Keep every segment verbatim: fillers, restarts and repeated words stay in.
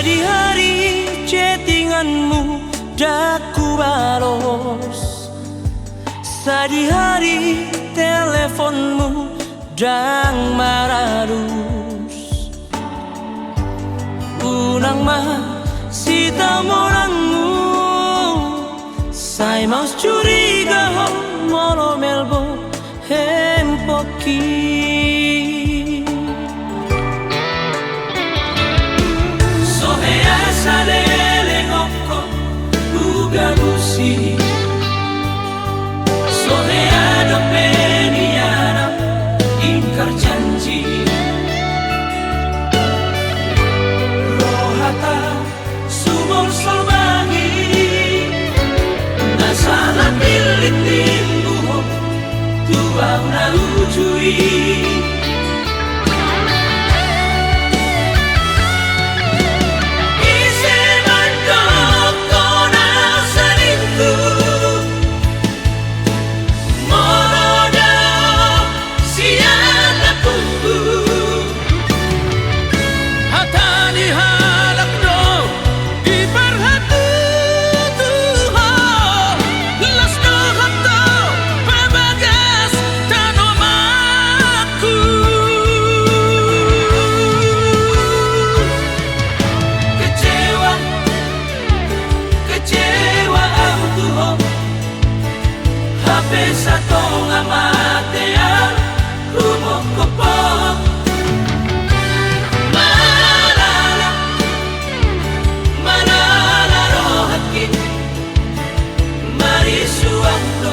Sadihari chattinganmu ndang hubalos, sadihari teleponmu ndang maralus. Unang ma sitaomonanmu, sai maus curiga ho molo melbot handphoneki. So hea salelengonku hugabusi, so hea dope nian au ingkar janji. Rohata sumolsol banggi, na salah pillit nimmu ho tu au na uju i. Ise mandok hona selingkuh, molo dao sian lambungku. Hata ni halak do diparhatutu ho, las do hata bagas tanomanku. Kecewa, kecewa au tu ho. Hape satonga mate au humongkop ho. Malala, malala rohangki, marisuang do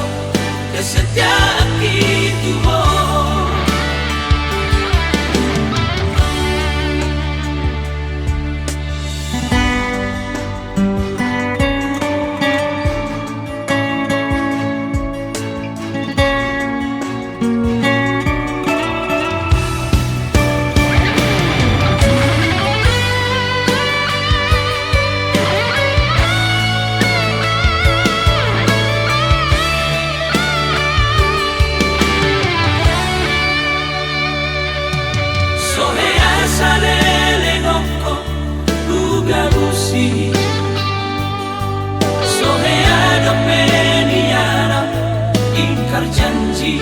kesetiaanki tu ho. So hea salelengonku hugabusi, so hea dope nian au ingkar janji.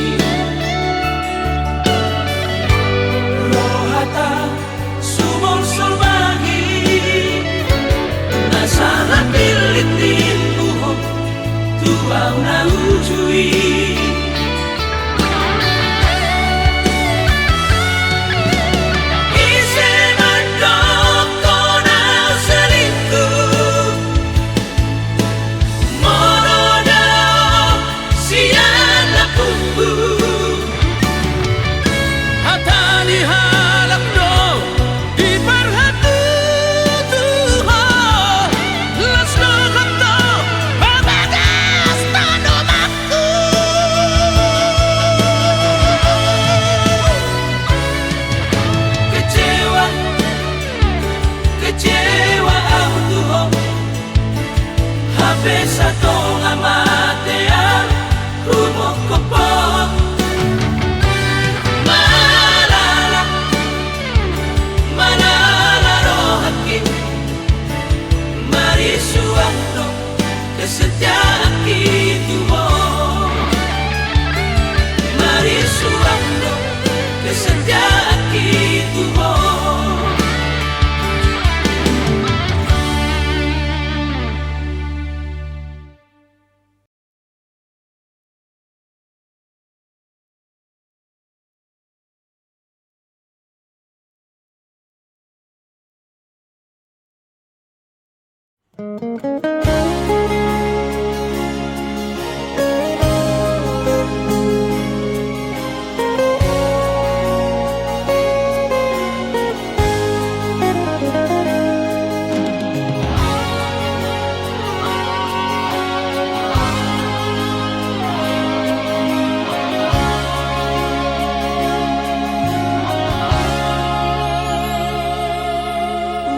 Rohata sumolsol banggi, na salah pillit nimmu ho tu au na uju i. Ise mandok hona selingkuh, molo dao sian lambungku. Hata ni halak do diparhatutu ho, las do hata bagas tanomanku. Kecewa, kecewa au tu ho. Hape satonga mate au humongkop ho. Malala, malala rohangki, marisuang do kesetiaanki tu ho. Marisuang do kesetiaanki tu ho.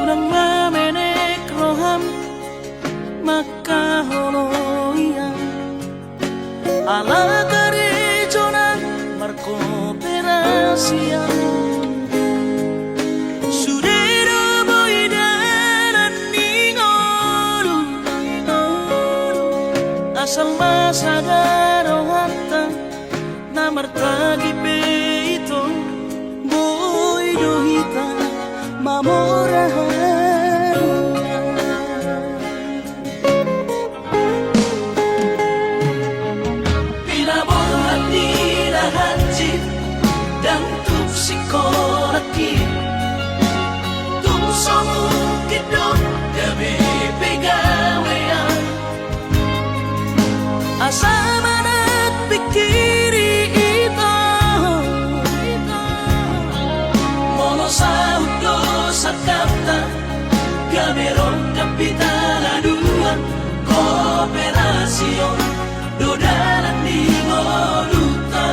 Unang ma menek roham, Sada rohanta na martagi pe ito, boi do hita mamora haduan. Pinaborhat ni na hansit ndang tuk singkola i, tung so mungkin do gabe pe gabean. Asa manat pingkiri ito, molo saut do sangkapta, gabe rongkap hita haduan. Kooperasion do dalan ni ngolunta.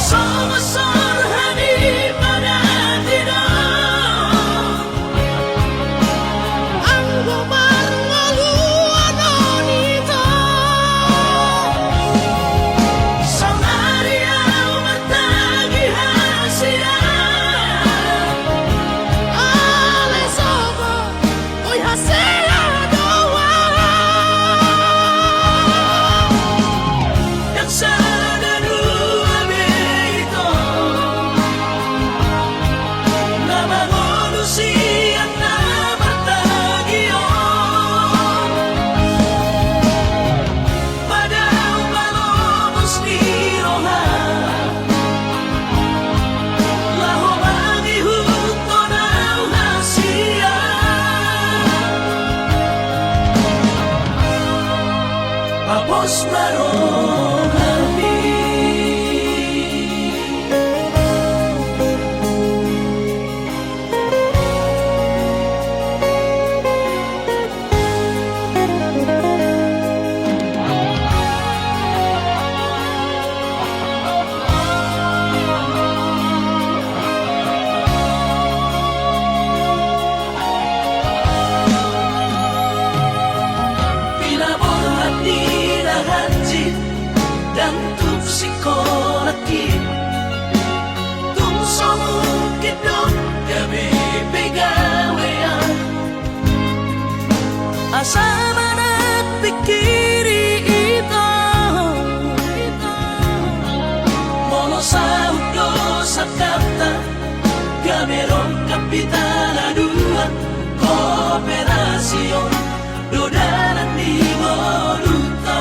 Songon sorhan i padan i do, anggo marngoluan on ito. Saonari ahu martagi hasea, alai songon boi hasea do ahu. Ndang sada dua be ito na mangolu sian na martagi on. Padahal malobos ni roha, laho mangihuthon ahu hasea. Pos ma rohami. Pinaborhat ni na hansit ndang tuk singkola i, tung so mungkin do gabe pe gabean. Asa manat pingkiri ito, molo saut do sangkapta, gabe rongkap hita haduan. Kooperasion do dalan ni ngolunta.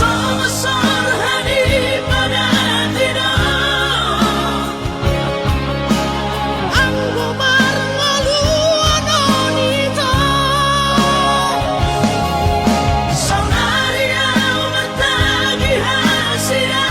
Songon sorhan i padan i do, anggo marngoluan on ito. Saonari ahu martagi hasea,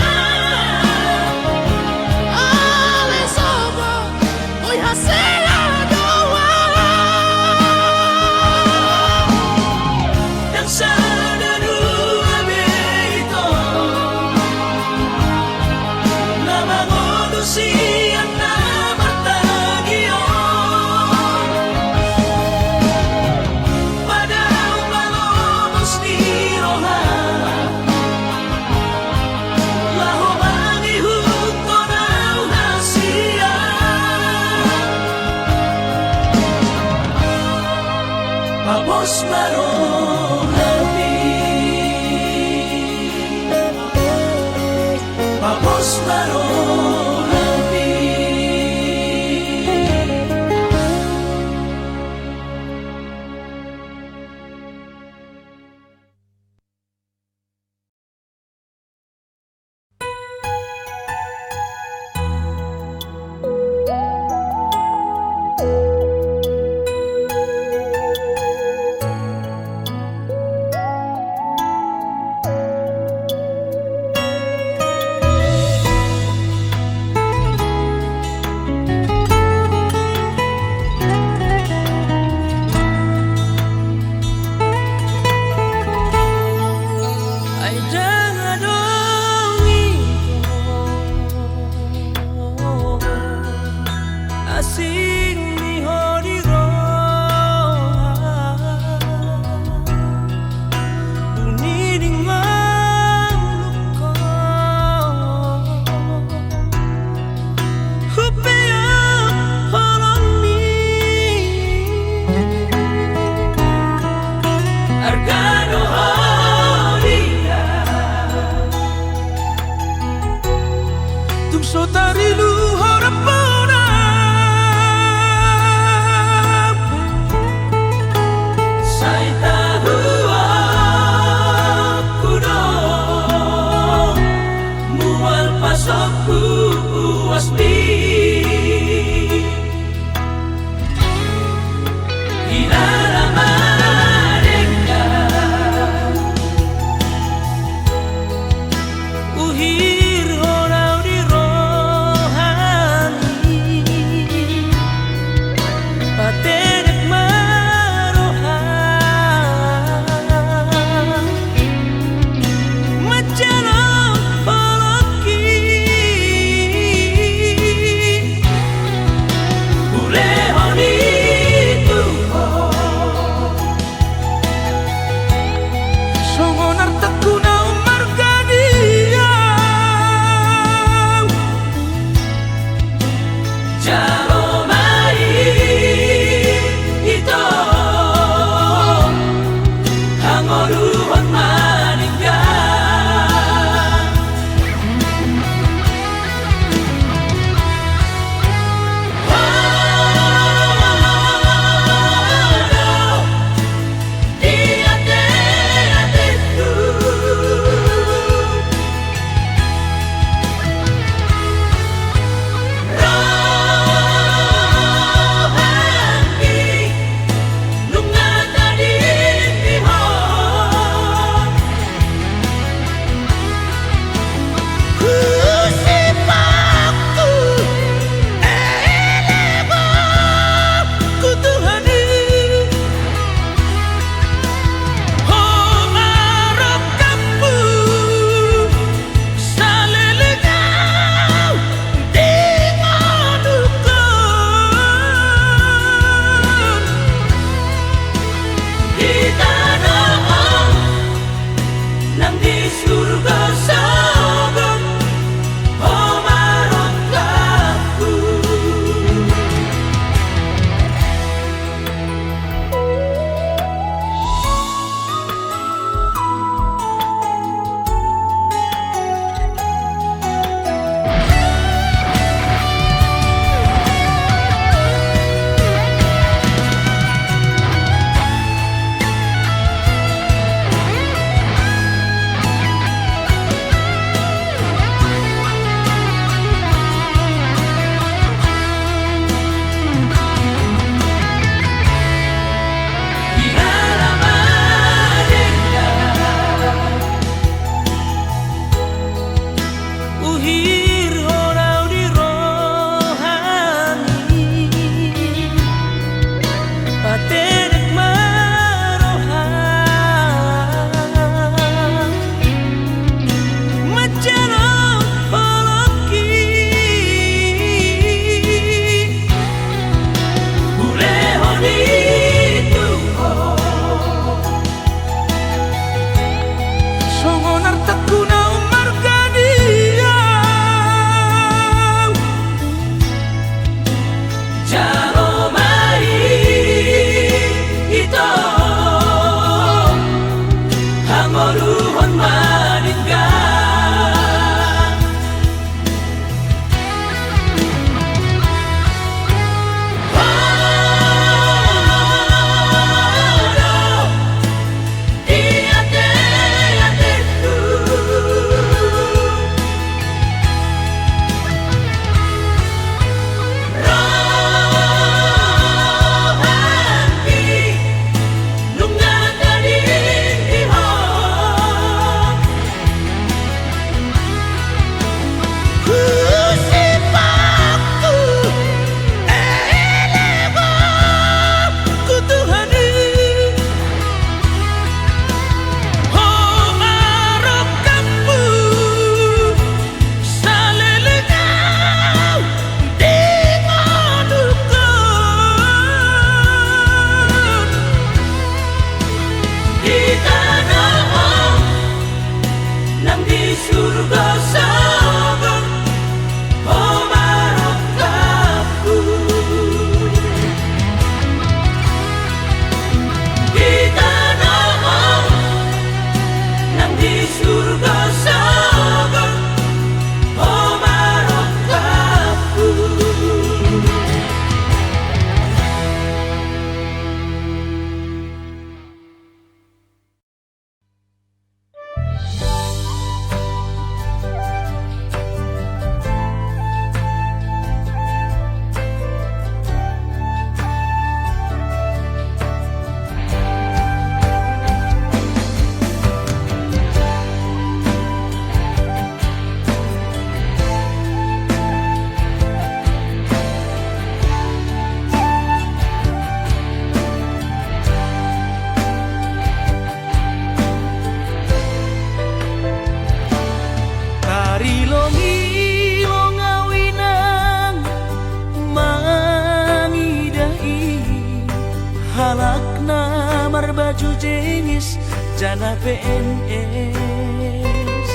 Jojengis jana P N S.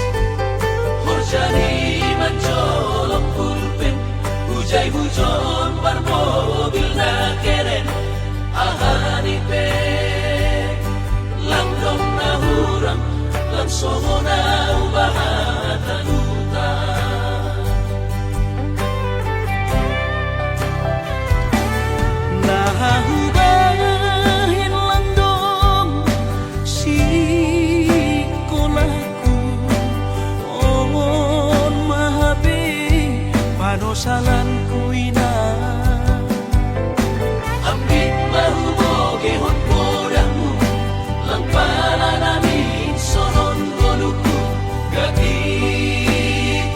Horjani manjolok pulpen, hujai hujon marmobil na keren. Aha ni pe langdong na hurang, lang songon na hubahen hata. Na hubahen langdong sikolahku, on ma hape panosalanku inang. Ambit ma hubogehon podahmu, lang pala na minsonon ngolungku, gati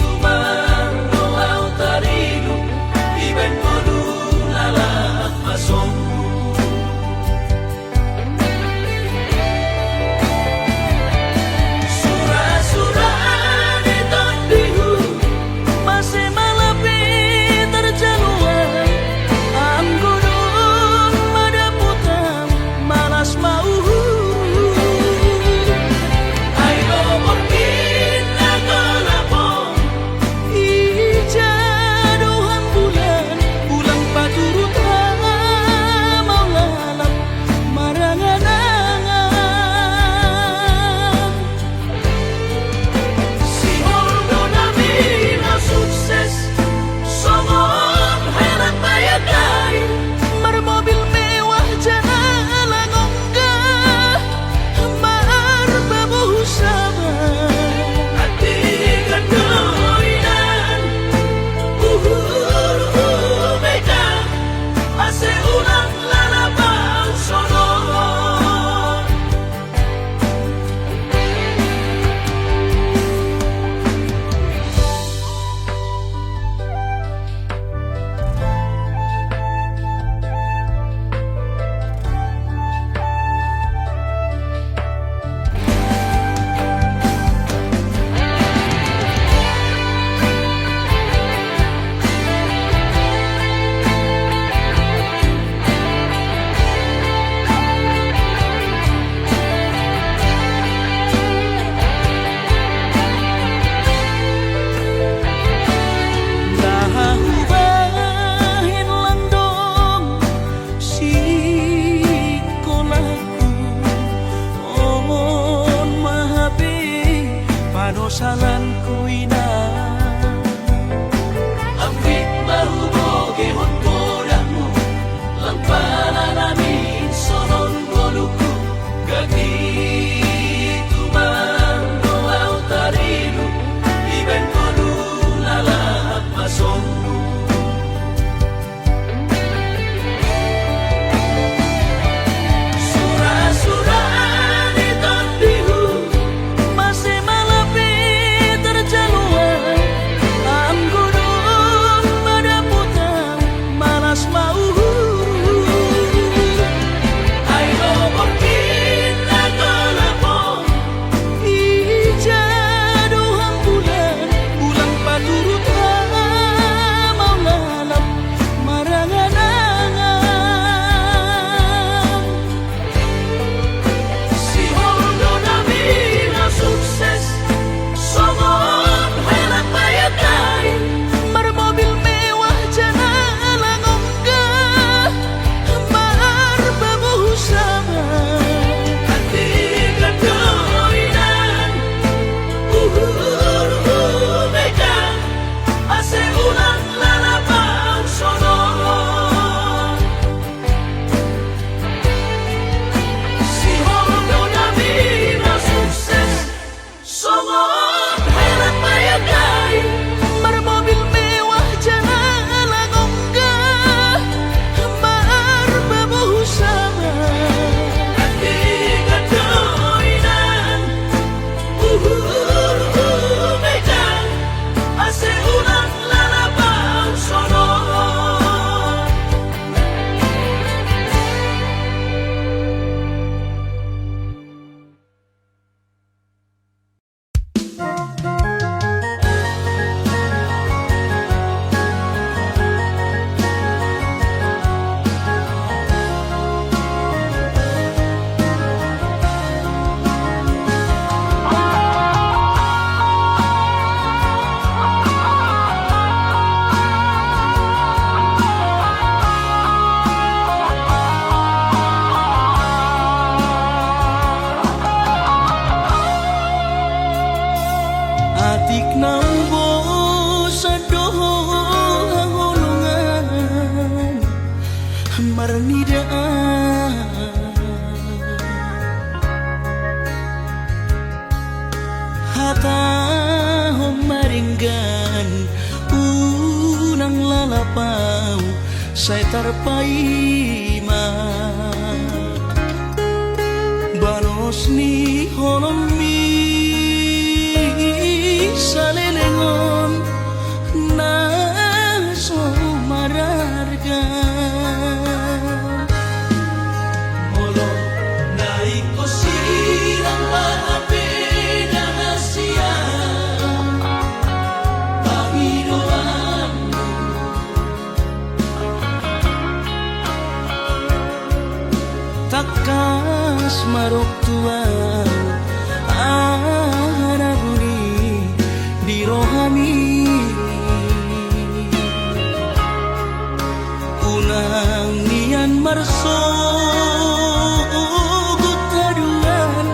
tumang do ahu tarinum, dibahen ngolu lalap ma sombu. Sura-sura ni tondihu, mase ma lape tarjaluan, anggo dung madapotan malas ma uhum. Ai do borngin na golap on, ija do hambulan, ulang paturut hamaol lalap marangan-angan. Sihol do nami na sukses, songon helat bayang ai, marmobil mewah jala ongga, marbabo saba. Andigan do inang, uhum, uhum, ega, ase ulang lalap ahu sonon. Na hubahen langdong sikolahku, on ma hape panosalanku inang. Ambit ma hubogehon podahmu, lang pala na minsonon ngolungku, gati tumang do ahu tarinum, dibahen ngolu lalap ma sombu. Sura-sura ni tondihu, mase ma lape tarjaluan. Tingki na umbosan do ho haholongan marnida. Hatahon ma denggan, unang lalap ahu sai tarpaima. Balos ni holongmi saleleng on na so mararga. Molo na ingkon sirang ma hape dang hasian pangidoanmu. Tangkas ma dok tu ahu aha na buni di rohami. Unang nian marsogot haduan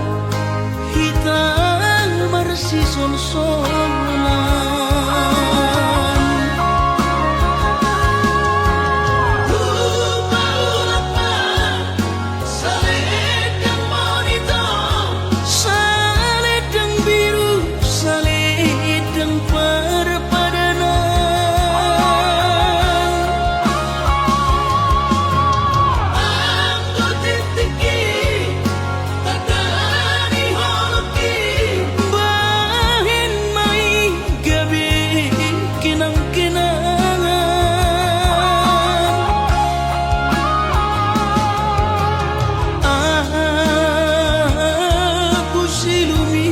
hita marsisolsolan. Hupaulak ma salendang monitor, salendang biru, salendang parpadanan. Anggo tingtingki tanda ni holongki, bahen ma i gabe kenangkenangan. Ahu silumi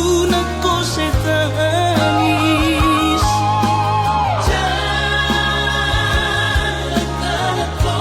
unang kose tangis. Jalan tanganku.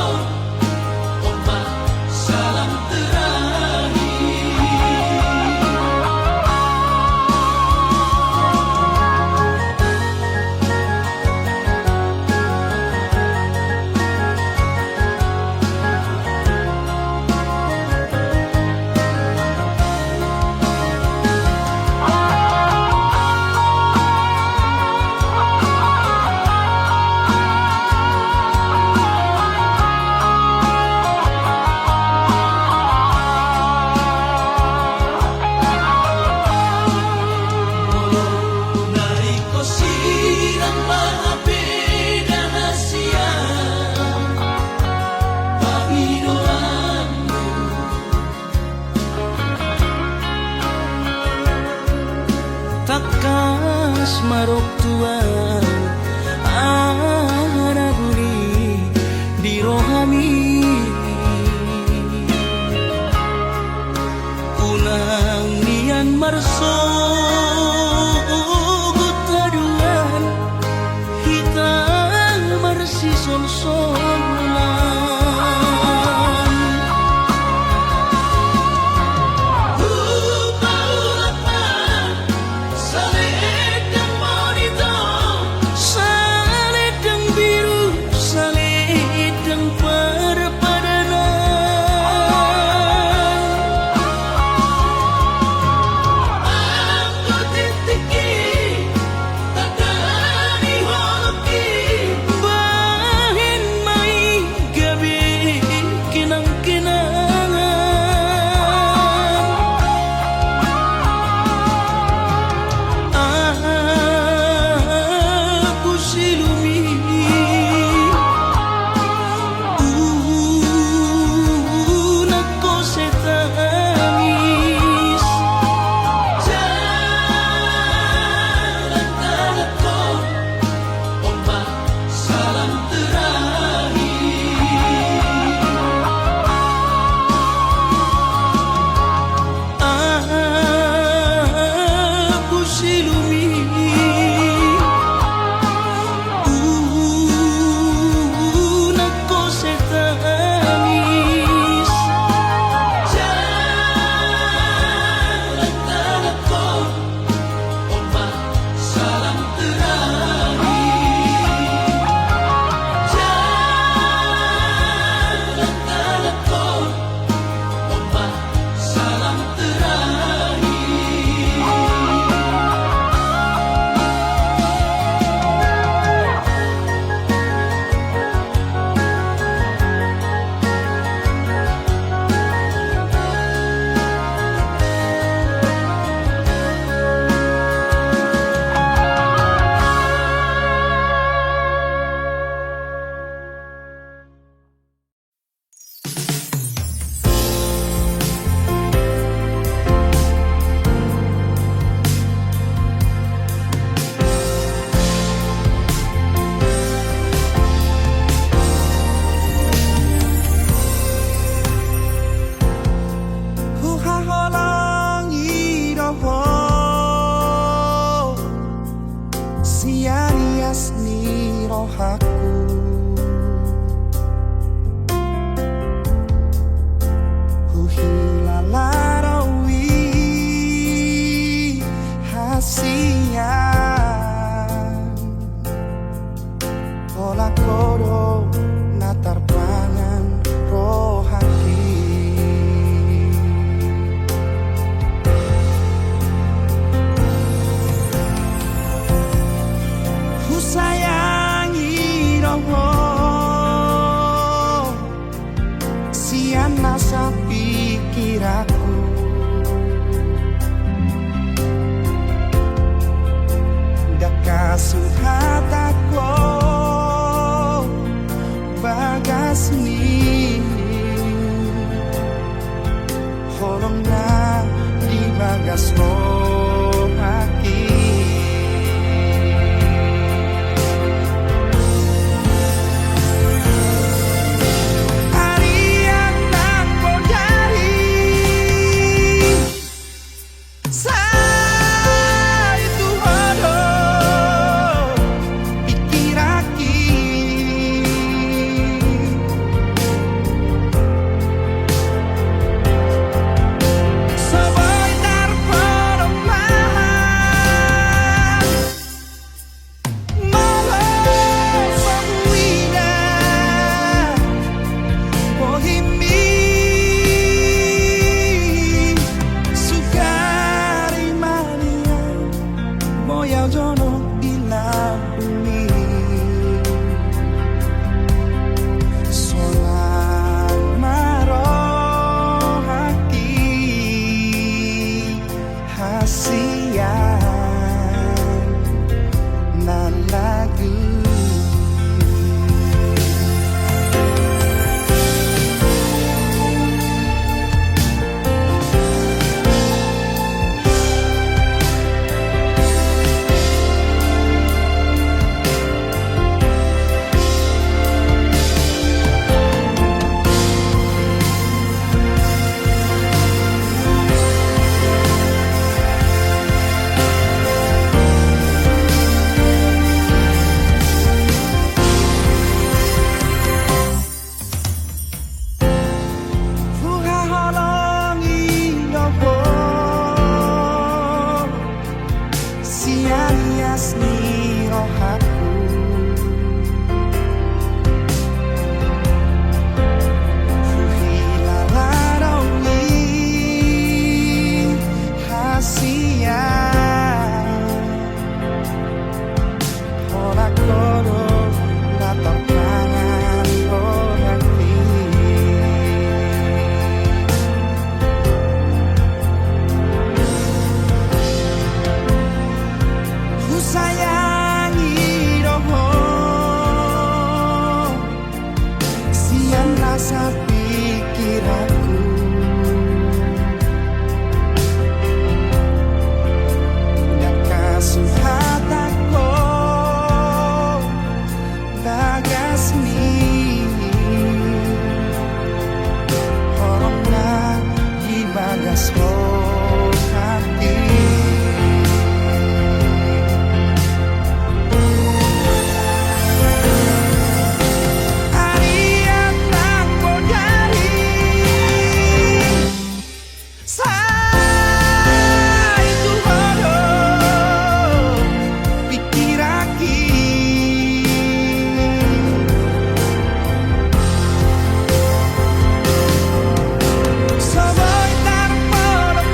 Tangkas ma dok tu ahu aha na buni di rohami. Unang nian marsogot haduan hita marsisolsolan. Hupaulak ma salendang monitor, salendang biru, salendang parpadanan. Sian nasa pikiranku, ndang hasuhat ho bagas ni holongna di bagas rohangki. Arian nang bodari, sai tu ho do pikiranki. So boi tarpalomahan, molo so huida bohimi, sugari manian, boi au jonok di lambungmi. Solang ma rohangki hasian na lagu. Huhaholongi do ho sian ias ni rohangku. Huhilala do i hasian. Holan ho do na tarpangan rohangki. Husayangi do ho sian nasa pikiranku. Ndang hasuhat ho bagas ni holongna di bagas rohangki. Arian nang bodari, sai tu ho do pikiranki. So boi tarpodom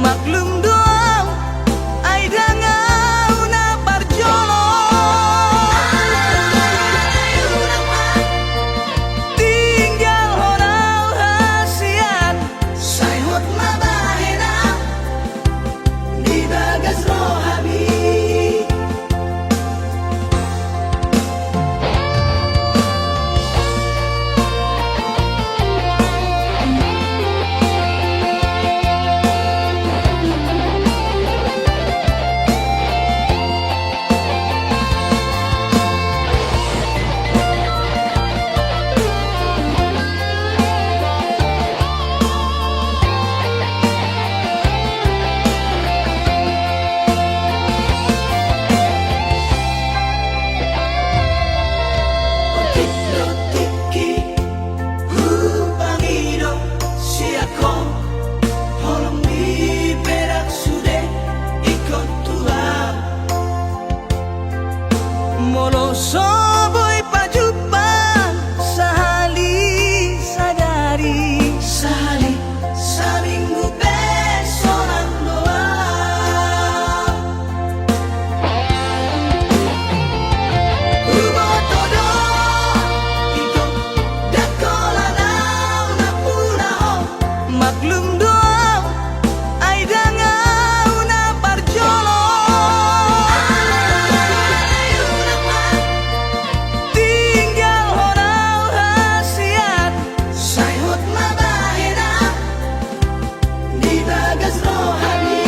Maklum do au, ai ndang au na parjolo. Tinggalhon au hasian, sai hot ma bahen au di bagas rohami. Otik do tingki hupangido sian ho, holong ni pe ndang sude ingkon tu au. Molo so boi pajumpang sahali sadari, sahali saminggu pe sonang do au. Huboto do ingkon ndang holan au nampuna ho. Maklum do au, ai ndang au na parjolo. Tinggalhon au hasian, sai hot ma bahen au di bagas rohami.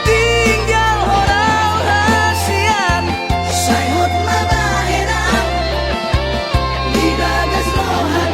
Tinggalhon au hasian, sai hot ma bahen au di bagas rohami.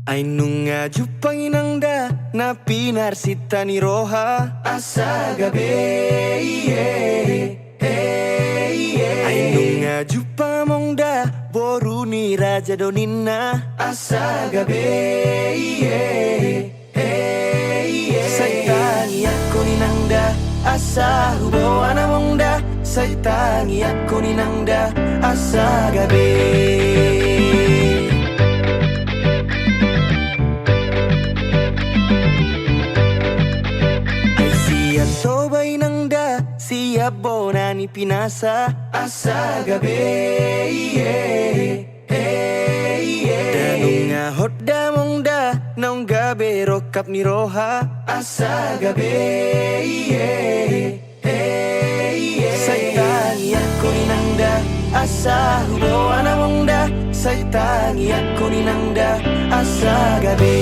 Ai nunga jumpang inang da na pinarsinta ni roha, asa gabe, ie, e, ie. Ai nunga jumpang among da boru ni raja do ninna, asa gabe, ie, e, ie. Sai tangiangkon inang da asa huboan among da, sai tangiangkon inang da asa gabe. Ai sian Toba inang da sian bona ni pinasa, asa gabe, ie, e, ie. Da nunga hot da among da naung gabe rongkap ni roha, asa gabe, ie, e, ie. Sai tangiangkon inang da asa huboan among da, sai tangiangkon inang da asa gabe.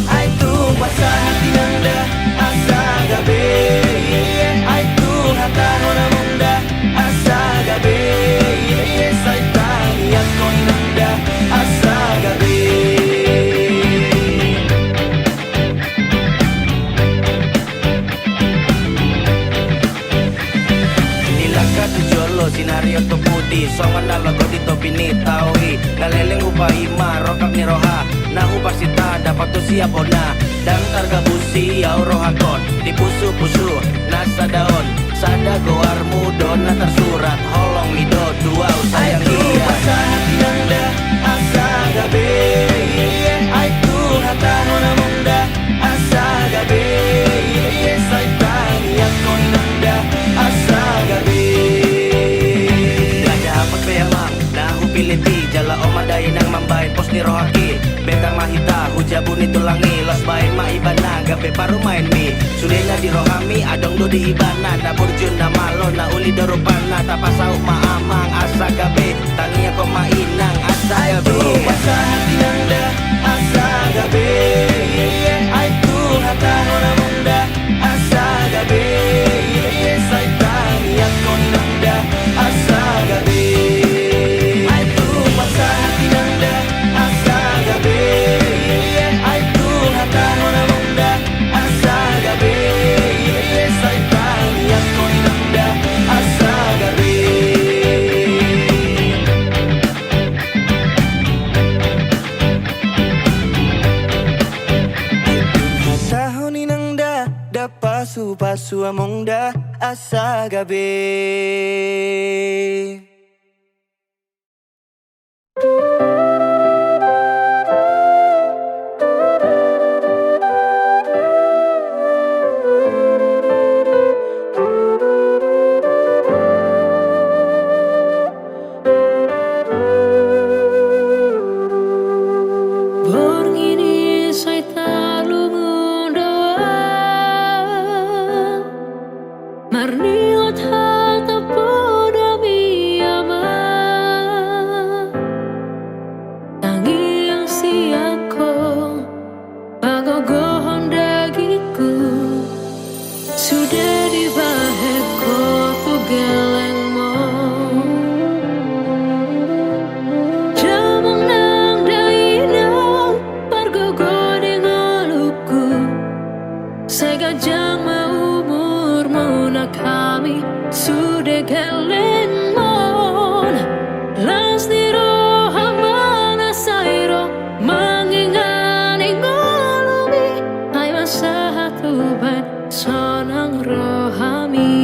Ai tung pasahat inang da asa gabe, ai tung hatahon among da asa gabe, sai tangiangkon inang da asa gabe. Nilangka tu jolo sinari on tu pudi, songon na logo di topi ni tao i. Na leleng hupaima rongkap ni roha na huparsinta, dapot tu sian bona. Ndang targabusi au rohangkon di pusupusu na sada on. Sada goarmu do na tarsurat, holong mi do tu au sayang. Ai tung pasahat inang da asa gabe, ai tung hatahon among da asa gabe, sai tangiangkon inang da asa gabe. Ndada apat pe amang na hupiliti, jala on ma da inang mambahen pos ni rohangki. Beta ma hita hu jabu ni tulang i, laos bahen ma ibana gabe parumaenmi. Sudena di rohami adong do di ibana na burju na malo na uli do rupana. Tapasaut ma amang asa gabe, tangiangkon ma inang asa gabe. Ai tung pasahat inang da asa gabe, ai tung hatahon among da asa gabe, sai tangiangkon inang da asa gabe. Ai tung pasahat inang da asa gabe, ai tung hatahon among da asa gabe, sai tangiangkon inang da asa gabe. Hatahon inang da, da pasupasu among da asa gabe. Borngin i sai tarlungun do au marningot hata poda mi amang. Tangiang sian ho pagogohon dagingku, sude dibahen ho tu gellengmon. Damang nang dainang pargogo di ngolungku, sai ganjang ma umurmuna hami sude gellengmon. Las ni roha ma na sai ro mangingani ngolumi, ai ma sahat hubahen sonang rohami.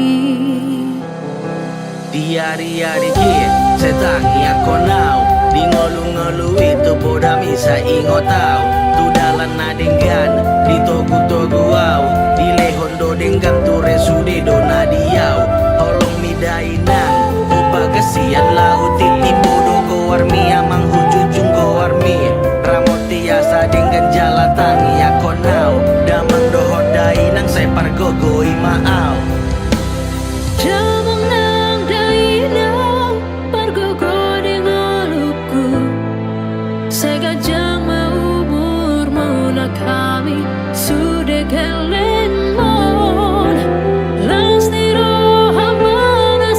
Di ariari i sai tangiangkon au, di ngolungolu i tu podami sai ingot au, tu dalan na denggan ditogutogu au, dilehon do denggan ture sude do na di au. Holong mi dainang hupagasian laho tintin, bodo goarmi amang hujujung goarmi, ramoti asa denggan jala tangiangkon au, damang dohot dainang sai pargogoi ma au. Damang nang dainang pargogo di ngolungku, sai ganjang ma umurmuna hami sude gellengmon. Las ni roha ma na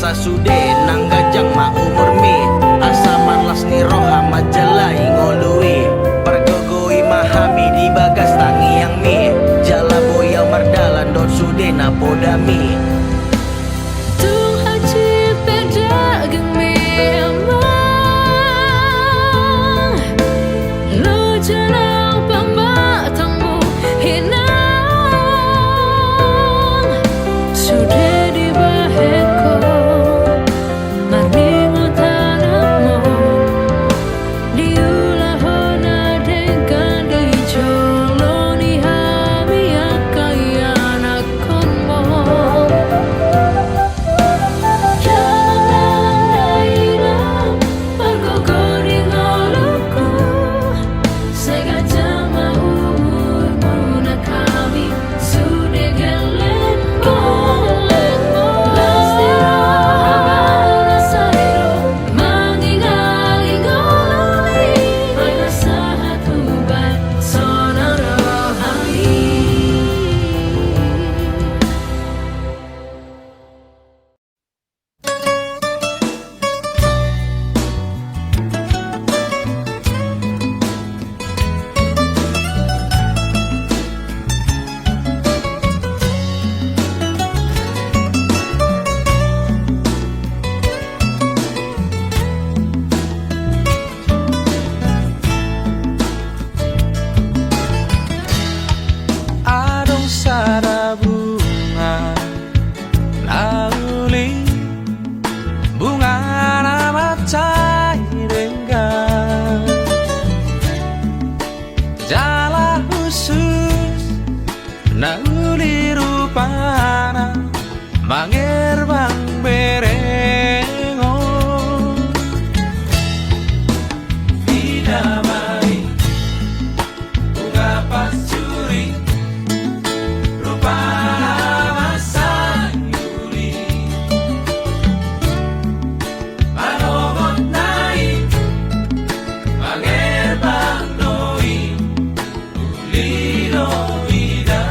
Sude nang ganjang ma umurmi, asa marlas ni roha manjallai ngolumi. Pargogoi ma hami di bagas tangiangmi, jala boi au mardalan dohot sude na podami. Tung hansit pe dagingmi, Amang. Loja nang pambatangmu, Inang. Sude dibahen ho marningot anakmu, diulahon na denggan di jolo ni hami angka ianakhonmu. Damang nang dainang, pargogoi di ngolungku, sai ganjang ma umurmu nang hami sude gellengmu. Las ni roha ma na sai ro mangingali ngolumi, ai na sahat ubat sonang rohami. Adong sada bunga na uli, bunga na mansai denggan, jala hushus na uli rupana, mangerbang berengon. Ida ma i bunga pansuri, rupana mansai uli, manogotna i mangerbang do i. Uli do i da.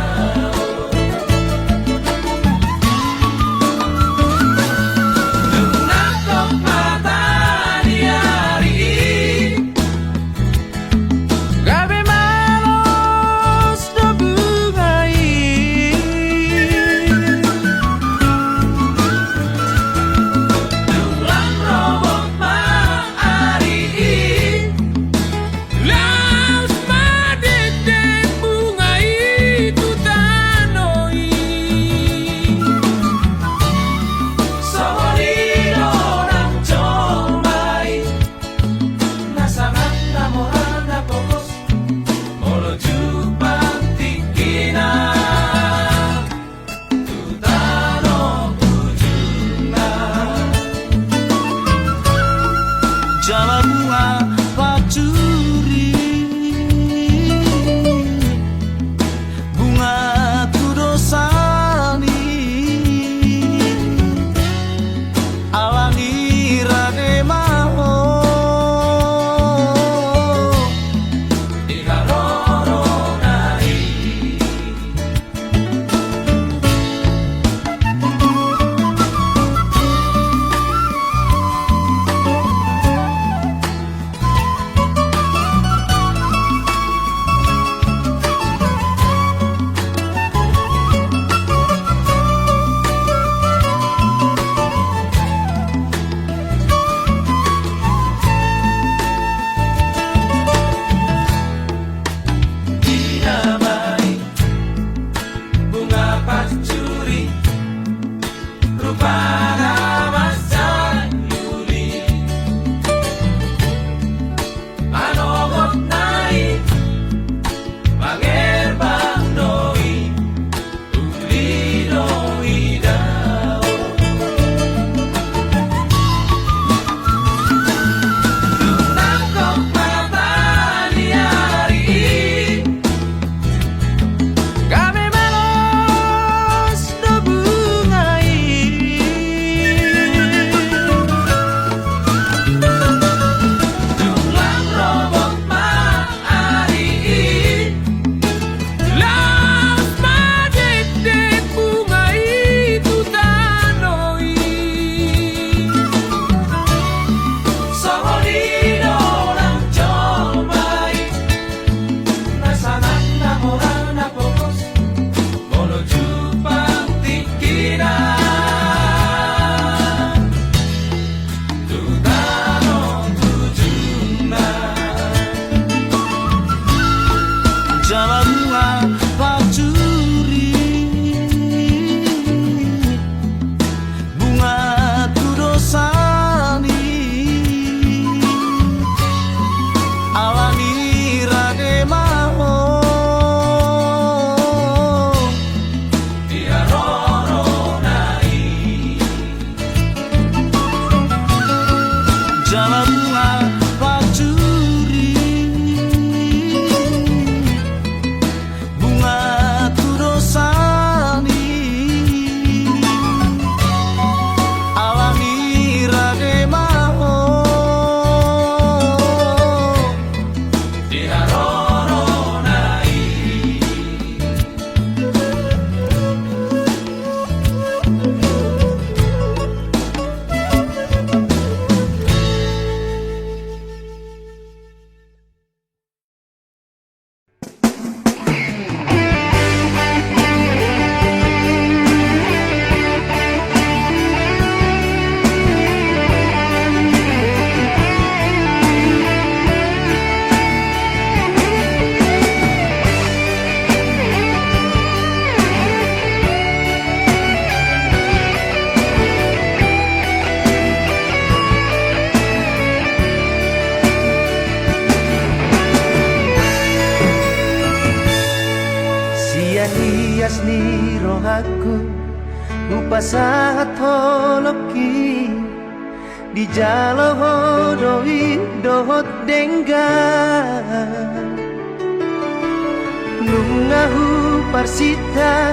Ni rohangku, hupasahat holongki, dijalo ho do i dohot denggan. Nunga huparsinta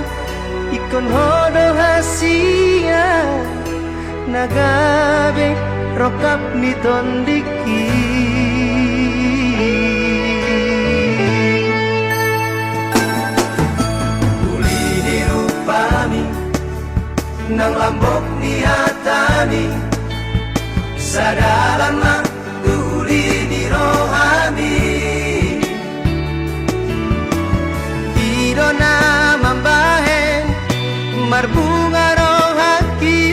ingkon ho do hasian, na gabe rongkap ni tondingki. Uli ni rupami, nang lambok ni hatami, sadalan ma tu uli ni rohami. I do na mambahen marbunga rohangki,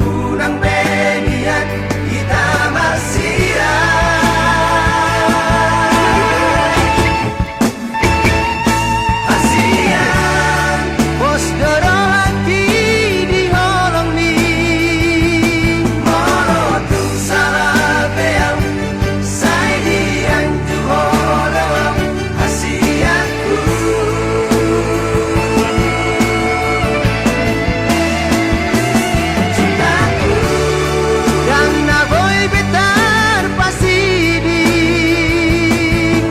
unang be mian hita marsirai. Hasian, pos do rohangki di holongmi. Molo tung sala pe au, sai dianju ho do au, hasianku. Cintaku, ndang na boi be tarpasidi.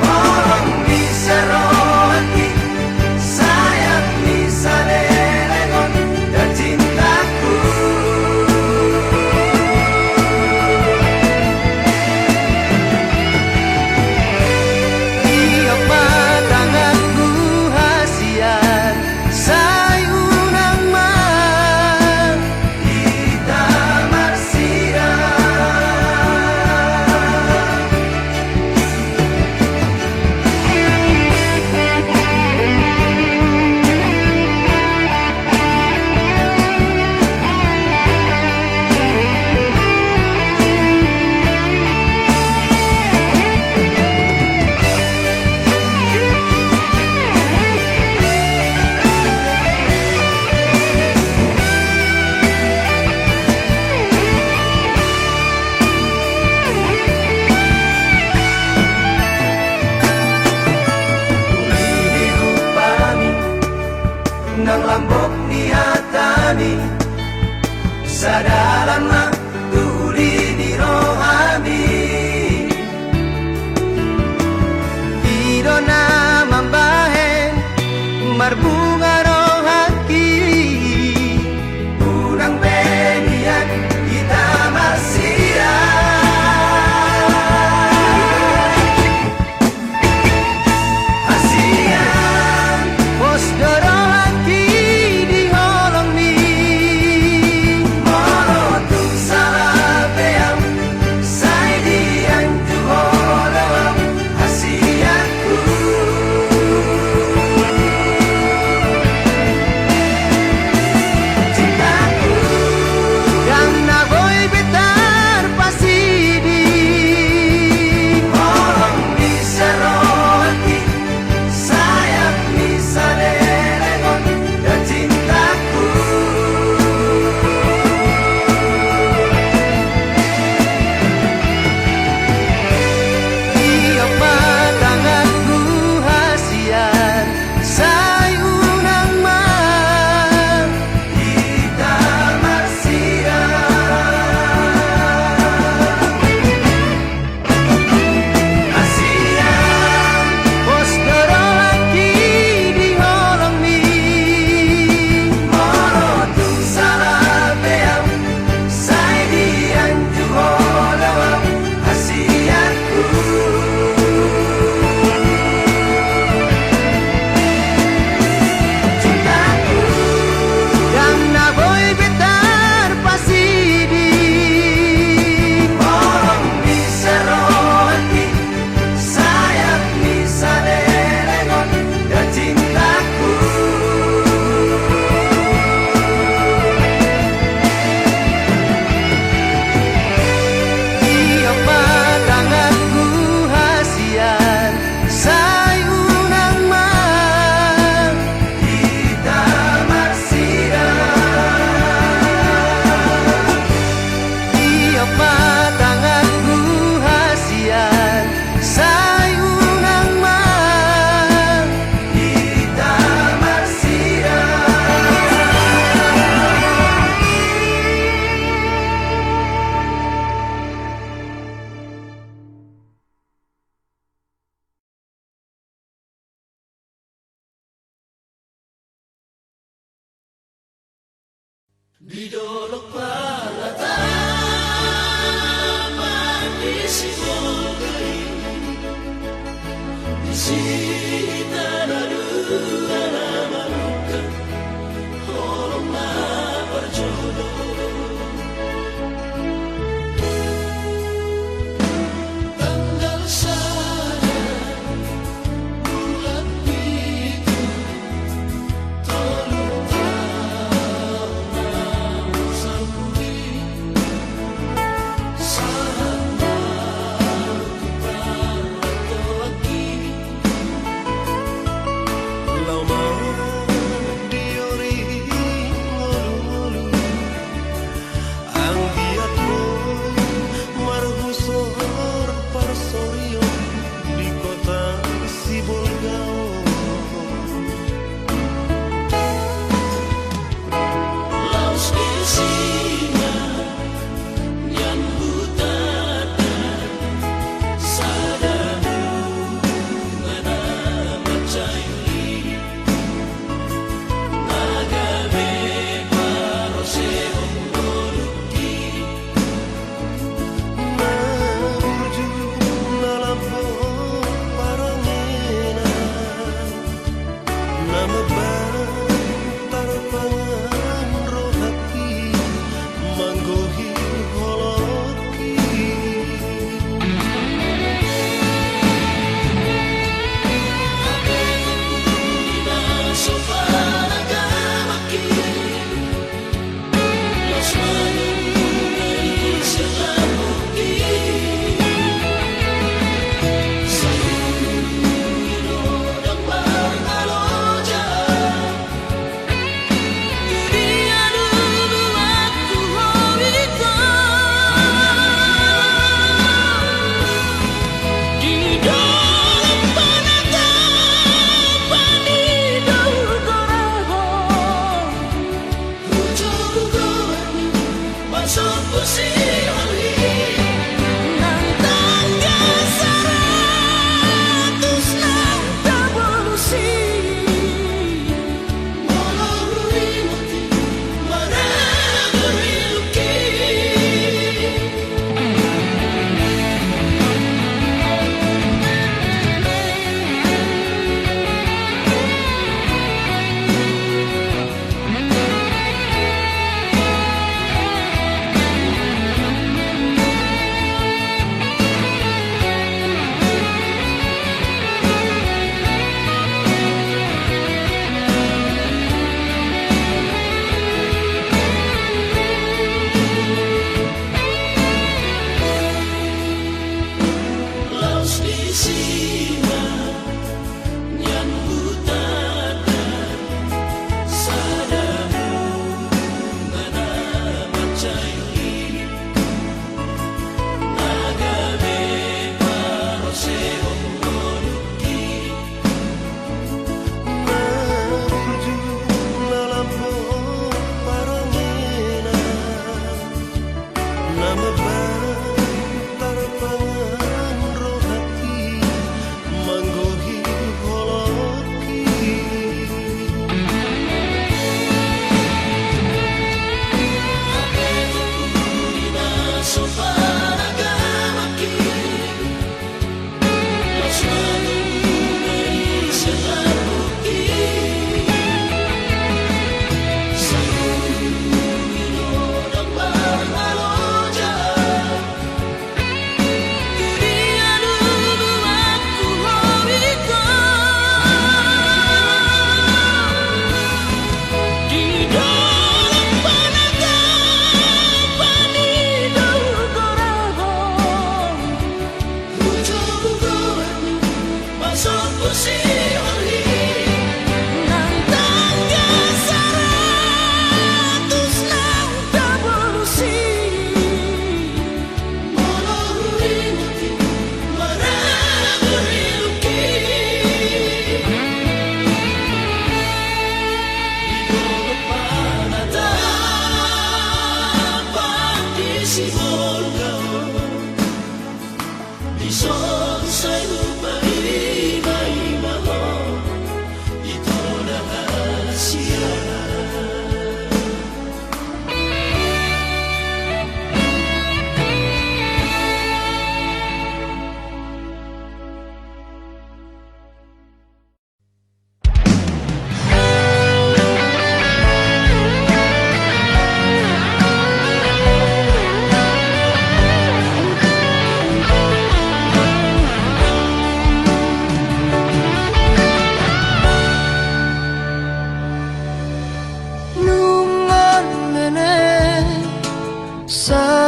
Holong ni sarohangki, sayang ni saleleng on, tercintaku. Tiop ma tanganku hasian, sai unang ma hita marsirai. Uli ni rupami, nang lambok ni hatami, sadalan ma tu uli ni rohami. I do na mambahen marbunga rohangki, unang be mian hita marsirai. Hasian, pos do rohangki di holongmi. Molo tung sa Di dolok paratapan di Sibolga i, disi hita na dua na manungkun holong na parjolo. Tanggal sada bulan pitu, tolu taon na husambut i, sahat ma hupatupa hami.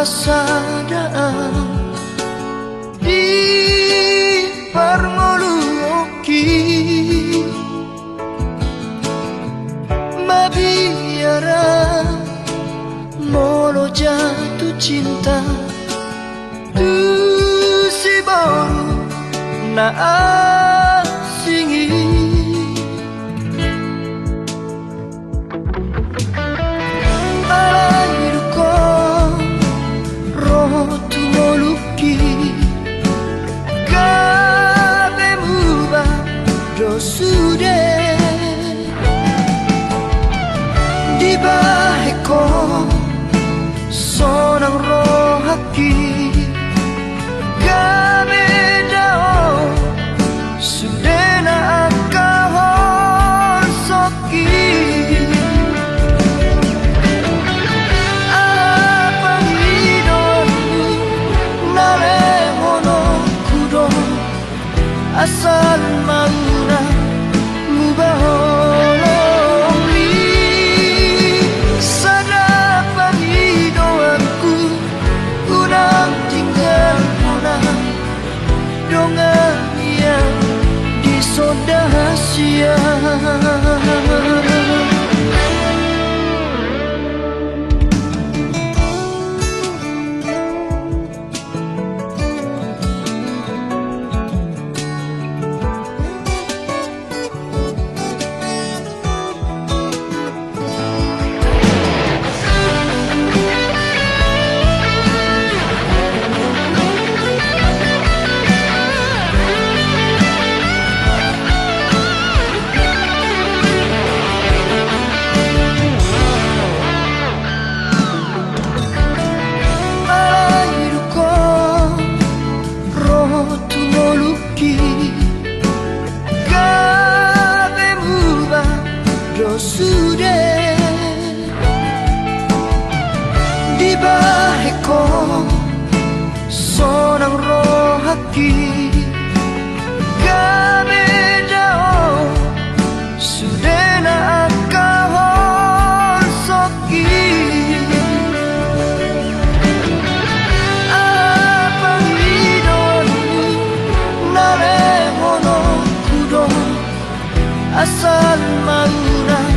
Sada au di parngoluonki, mabiar au molo jatuh cinta tu si boru na asing i. Alai dung ho ro tu ngolungki, gabe muba do sude. Dibahen ho sonang rohangki, gabe dao sude na angka holsongki. Aha pangidoanmu na lehononku do, asal ma unang muba holong i. Sada pangidoanku, unang tinggal hona dongan i di son dahasian. Alai dung ho ro tu ngolungki, gabe muba do sude. Dibahen ho sonang rohangki, gabe dao sude na angka holsongki. Aha pangidoanmu na lehononku do, asal ma unang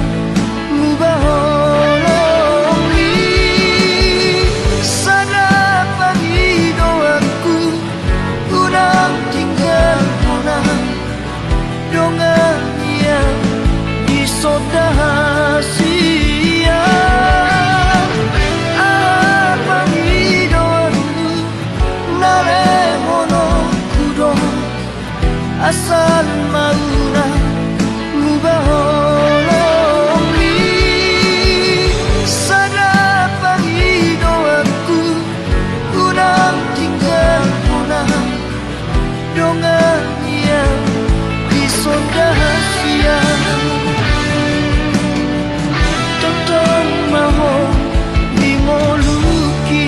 muba holong i. Sada pangidoanku, unang tinggal hona dongan i di son dahasian. Aha pangidoanmu na lehononku do, asal ma unang muba holong i. Sada pangidoanku, unang tinggal hona dongan i di son dahasian. Tongtong ma ho di ngolungki.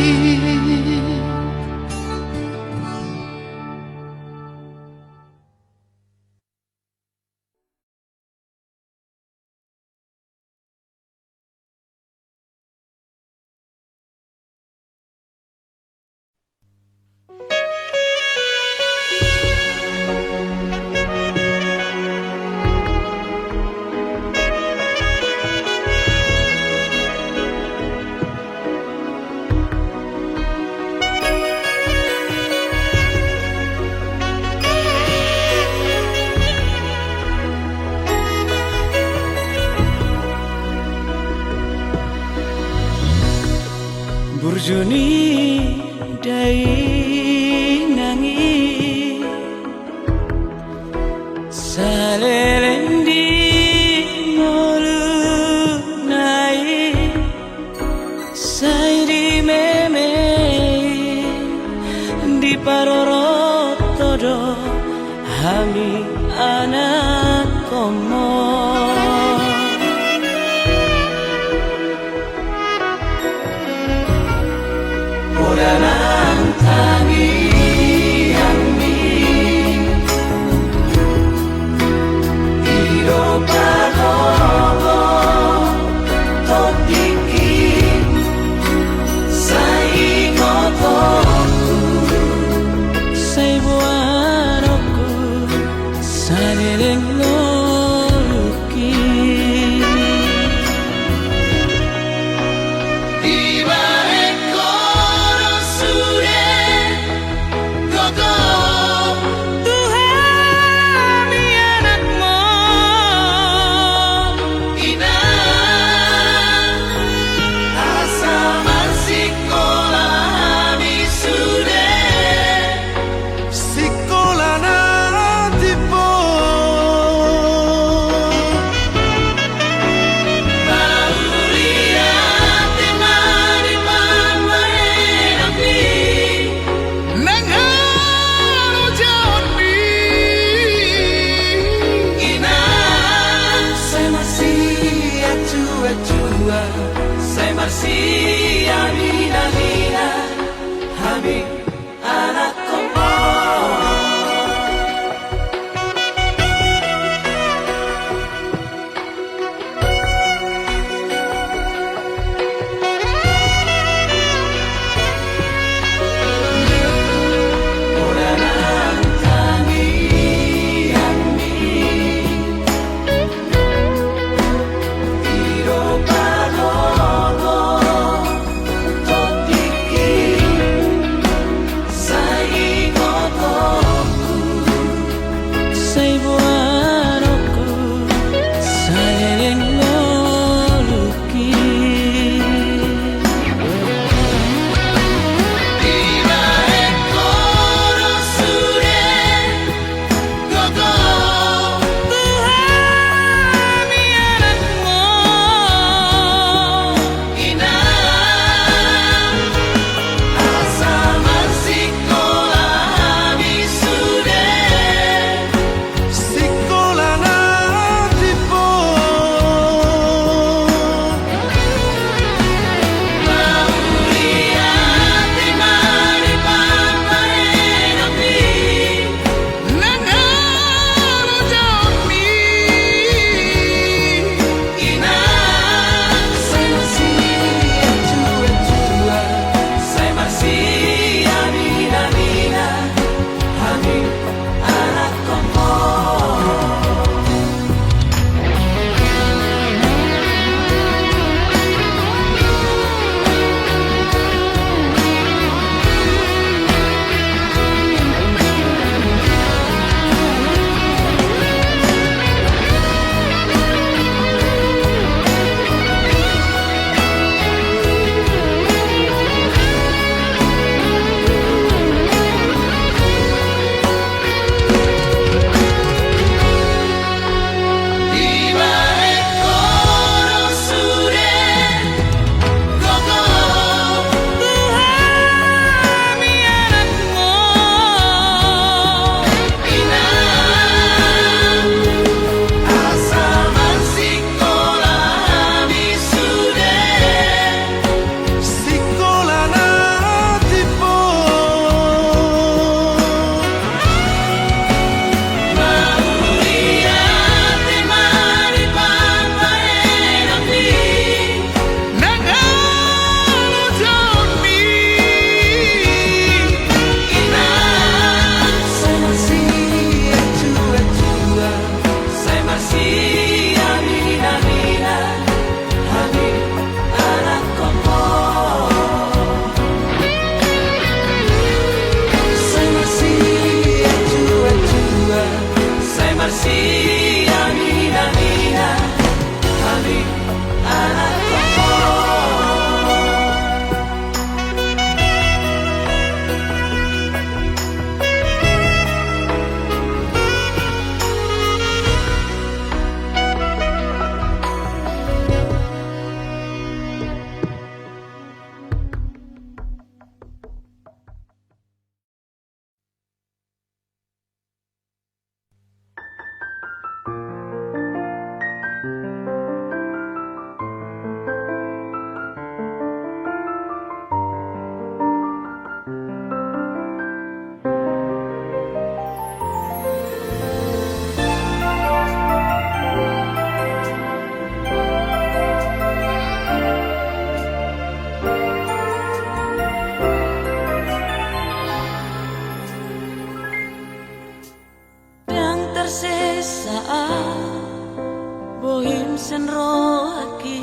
Burju ni dainang i saleleng di ngoluna i, sai di meme i diparorot ho do hami anakhonmu. Poda nang tangi Sai marsiaminaminan hami anakhonmu. Ndang tarsesa au bohim sian rohangki,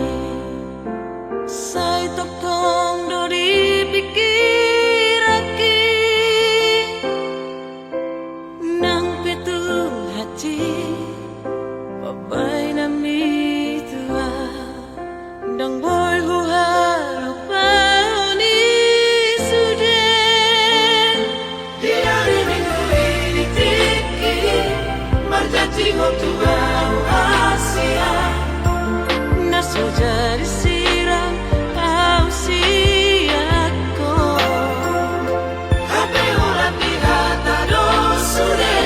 sai tongtong do di pingkiranki. Nang pe tung hansit pambahenanmi tu au, ndang boi huhalupahon i sude. Di ari Minggu i di tingki, marjanji ho tu au, Asia. Na so jadi sirang au sian ho. Hape holan di hata do sude.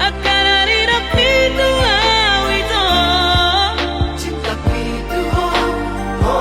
Angka na ninna pitu au ito. Cinta pitu ho, ho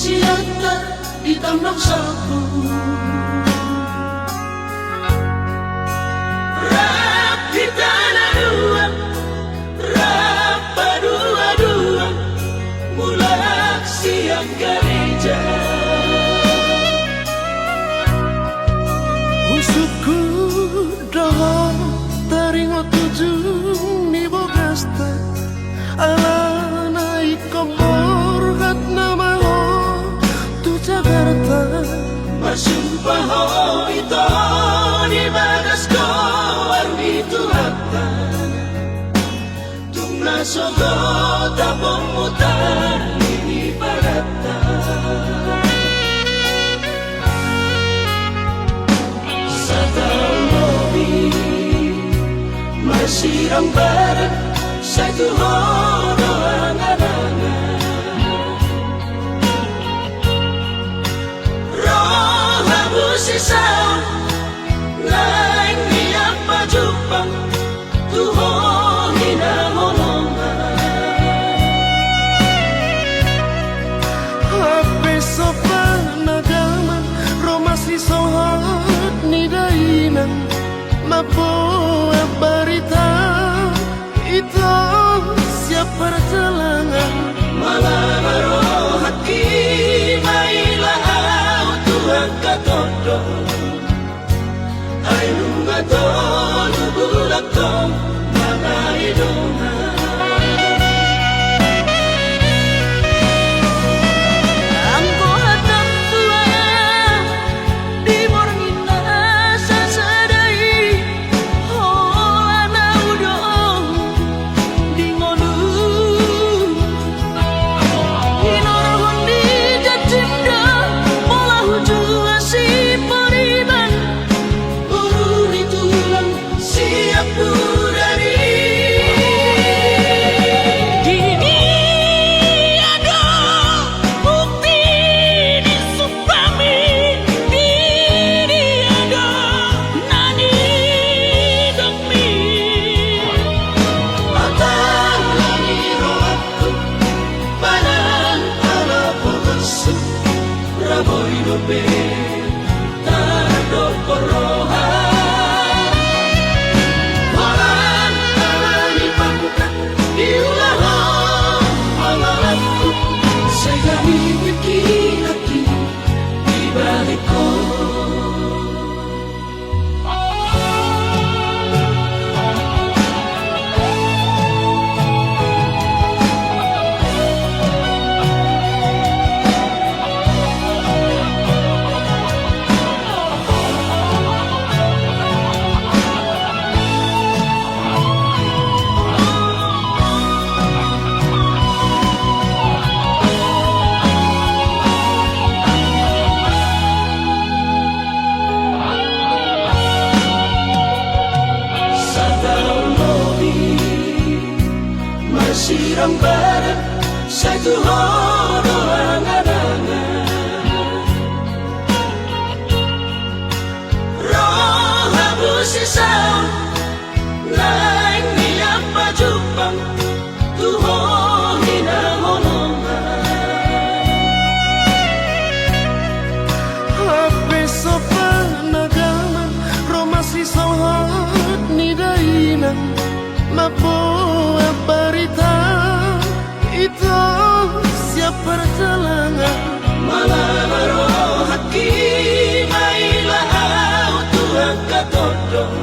Sianta di tondong sopu. Rap hita na dua, rap padua-dua, mulak sian gareja. Husungkun do ho taringot ujung ni bogasta. Alana ingkon borhat nama ho tu Jakarta. Masumpa ho ito di bagas goar ni Tuhanta. Tung na sogot apongmu tali ni pagatta. Sataon lobi marsirambaran, sai tu ho do angan-angan. Ro hamu sisada, naeng nian pajumpang tu ho hinaholongan. Hape so panagaman ro masisohot ni dainang mamboan barita ito sian parjalangan. Mala ma rohangki maila ahu tu angka tondong. Ai nunga tolu bulan do mangae dongan. Anggo hata tua di borngin na sasada i, holan ahu do di ngolu. Hinorhon ni janjim do pola hujua siporiman, boru ni tulang siap hudari. Di dia do bukti ni sumpahmi, di dia do na nidok Hatang na ni rohangku, manang ala pogoshu, ra boi dope tardokkon roha. Holan ala ni pamungka, diulahon pangalangku, sai hami pikirangki di balik ho. Sataon lobi marsirambaran, sai tu ho do angan-angan. Ro hamu sisada, naeng nian pajumpang tu ho hinaholongan. Hape so panagaman ro masisohot ni dainang mamboan barita ito sian parjalangan. Mala ma rohangki maila ahu tu angka tondong.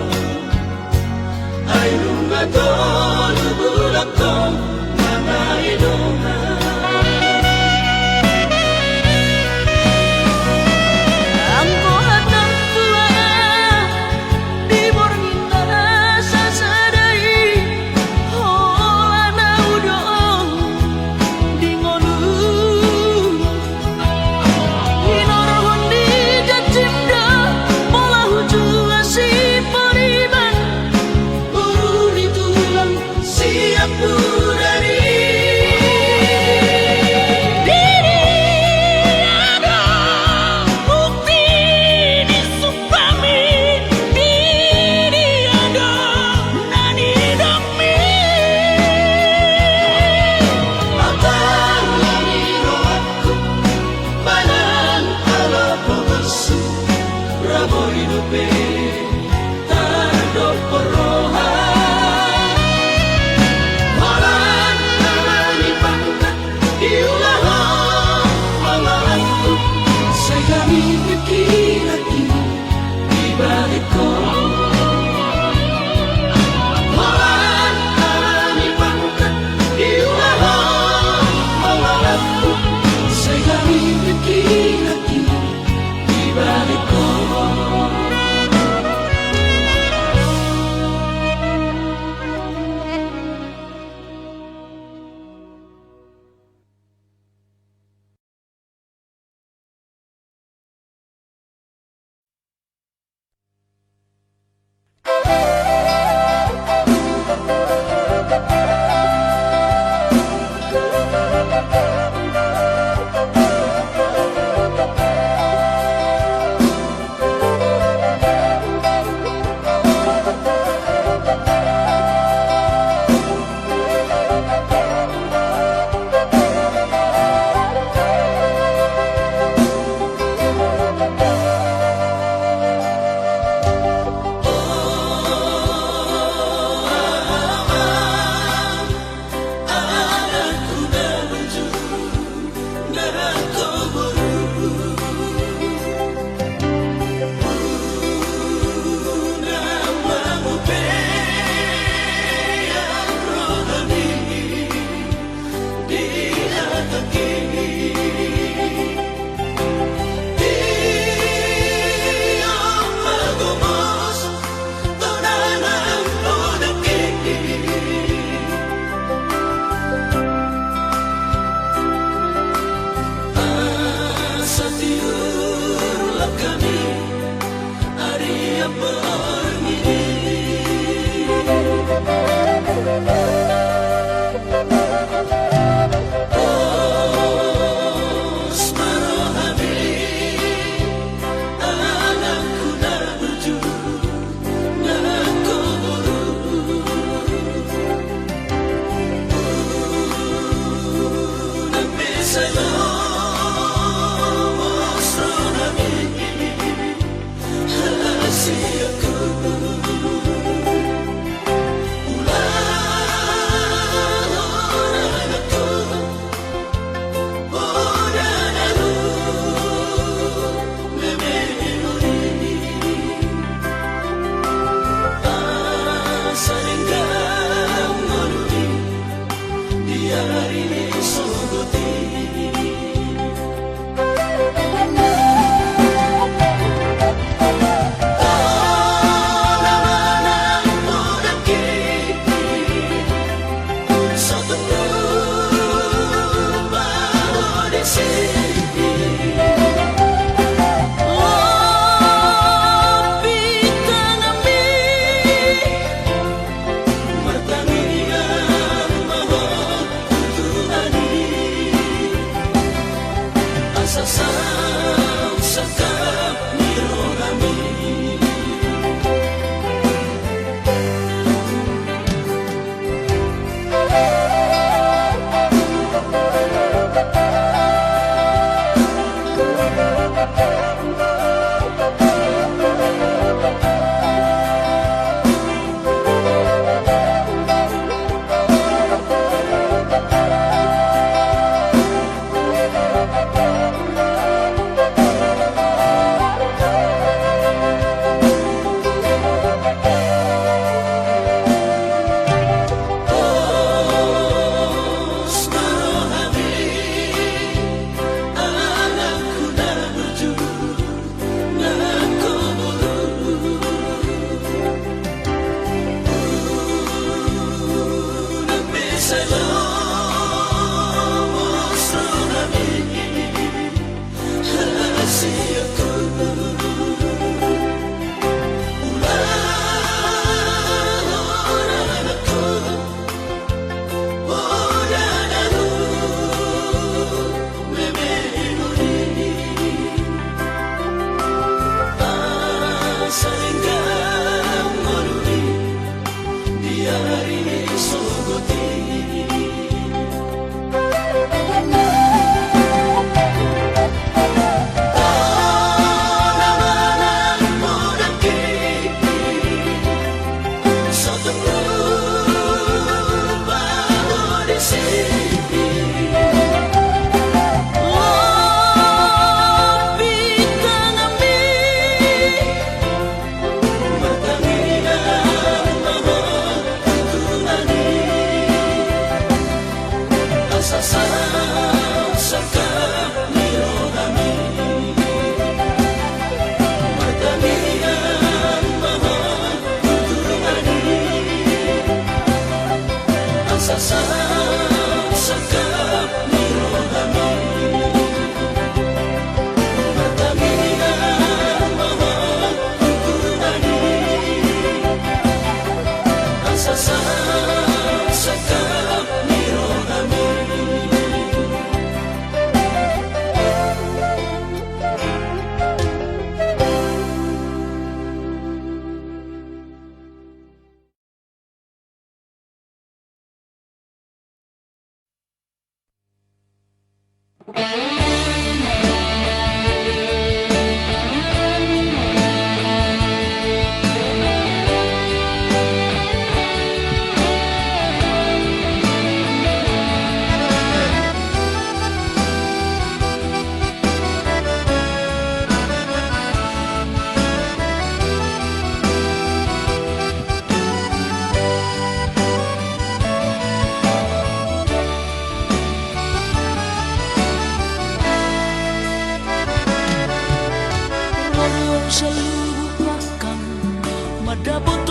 Saluhut pangkang mandapot